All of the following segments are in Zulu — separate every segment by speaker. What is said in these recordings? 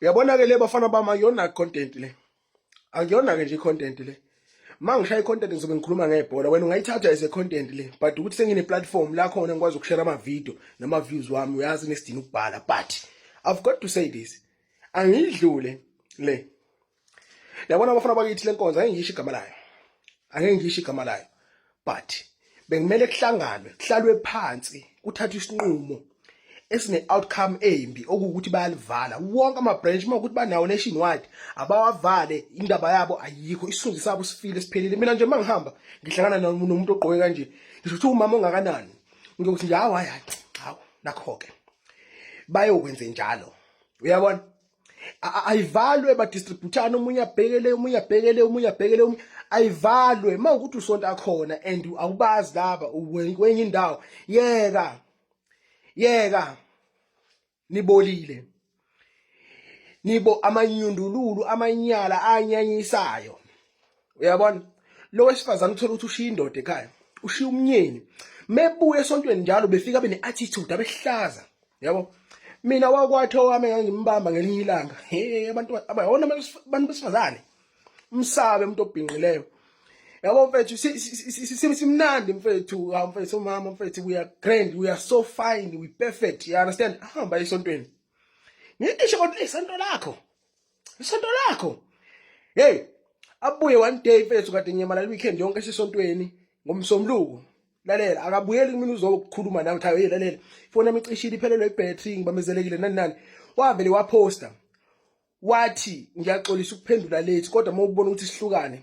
Speaker 1: Uyabona ke le, bafana bami, akuyona content le. Akuyona ke nje content le. Mangishaya i-content ngizobe ngikhuluma ngebhola. Wena ungayithatha as a content le, but ukuthi sengine platform la khona ngikwazi ukushare ama video nama views wami, uyazi nesidina ukubhala, but I've got to say this. Angidlule le. Yabona abafana bakithi, lenkonzo angeke ngisho igama layo. Angeke ngisho igama layo. But bengimele kuhlanganwe, kuhlalwe phansi, kuthathwe isinqumo esine outcome embi, okuwukuthi bayalivala wonke ama branch. Uma ukuthi banawo nationwide, abawavale. Indaba yabo ayikho, isithunzi sabo sifile, siphelile. Mina nje mangihamba ngihlangana nomuntu ogqoke kanje, ngisho ukuthi umama ongakanani, ngiyokuthi nje hawu, hayi, hawu, nakho ke bayokwenze njalo, uyabona. Ayivalwe, badistributana, omunye abhekele, omunye abhekele, omunye abhekele, omunye. Ayivalwe. Uma ukuthi usonta khona and awubazi laba kwenye indawo, yeka, yeka, nibolile, nibo amanyundululu, amanyala anyanyisayo, uyabona. Lo wesifazane uthola ukuthi ushiya indoda ekhaya, ushiya umnyeni, mebuye esontweni njalo befika bene attitude abehlaza, yabo. Mina wakwathi owami ngangimbamba ngelinye ilanga. Hey, abantu abayona, abantu besifazane, umsabe umuntu obhinqileyo, yabo. Mfethu, simnandi mfethu, hawu mfethu, umama mfethu, we are grand, we are so fine, we perfect, you understand? Hamba esontweni, ngisho kodwa isonto lakho, isonto lakho. Hey, abuye one day mfethu, kade ngiyamalala weekend yonke esisontweni ngomsombuluko. Lalela, akabuyeli kumina uzokukhuluma nawe, uthi hey, lalela, ifoni yami icishile, iphelelwe ibhattery, ngibambezelekile, nani nani. Wavele waposta wathi, "Ngiyaxolisa ukuphendula late, kodwa uma ubona ukuthi sihlukane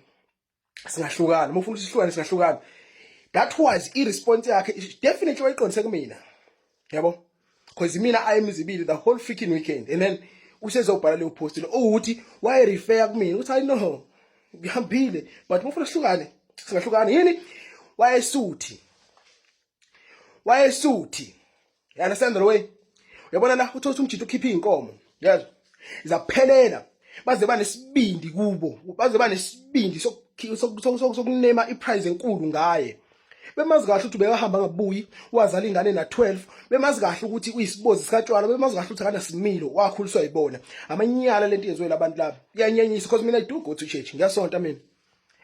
Speaker 1: singahlukana, uma ufuna ukuthi sihlukane singahlukana." That was i-response yakhe. Definitely wayiqondise kumina, yabo, because mina ayemizibili the whole freaking weekend and then usezobhala leyo post lo ukuthi wayerefer kumina ukuthi I know ngihambile, but uma ufuna sihlukane singahlukana. Yini? Wayesuthi, wayesuthi, you understand the way? Uyabona la, uthola ukuthi umjito ukhipha inkomo, yazi izaphelela, baze banesibindi kubo, baze banesibindi sokunema iprize enkulu ngaye, bemazi kahle ukuthi ubekahamba ngabuyi, wazala ingane na-12, bemazi kahle ukuthi uyisibozi sikatshwala, bemazi kahle ukuthi akanasimilo, wakhuliswa yibona. Amanyala lento yenziwe labantu laba, iyanyenyisa, because mina I do go to church, ngiyasonta mina,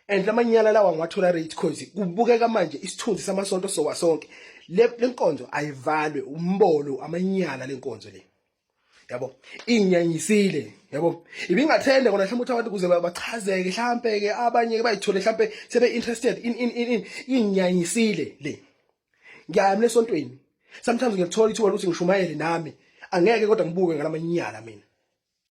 Speaker 1: and lamanyala lawa ngiwatolerate cause kubukeka manje isithunzi samasonto sowa sonke. Le lenkonzo ayivalwe, umbolo, amanyala lenkonzo le, yabo, inyanyisile, yabo. Ibingathenda kona mhlawumbe ukuthi abantu kuze bachazeke, mhlambe ke abanye bayithole, mhlambe sebe interested in inyanyisile le. Ngiyaya mina esontweni, sometimes ngiyathola ithuba ukuthi ngishumayele nami, angeke kodwa ngibuke ngalamanyala mina.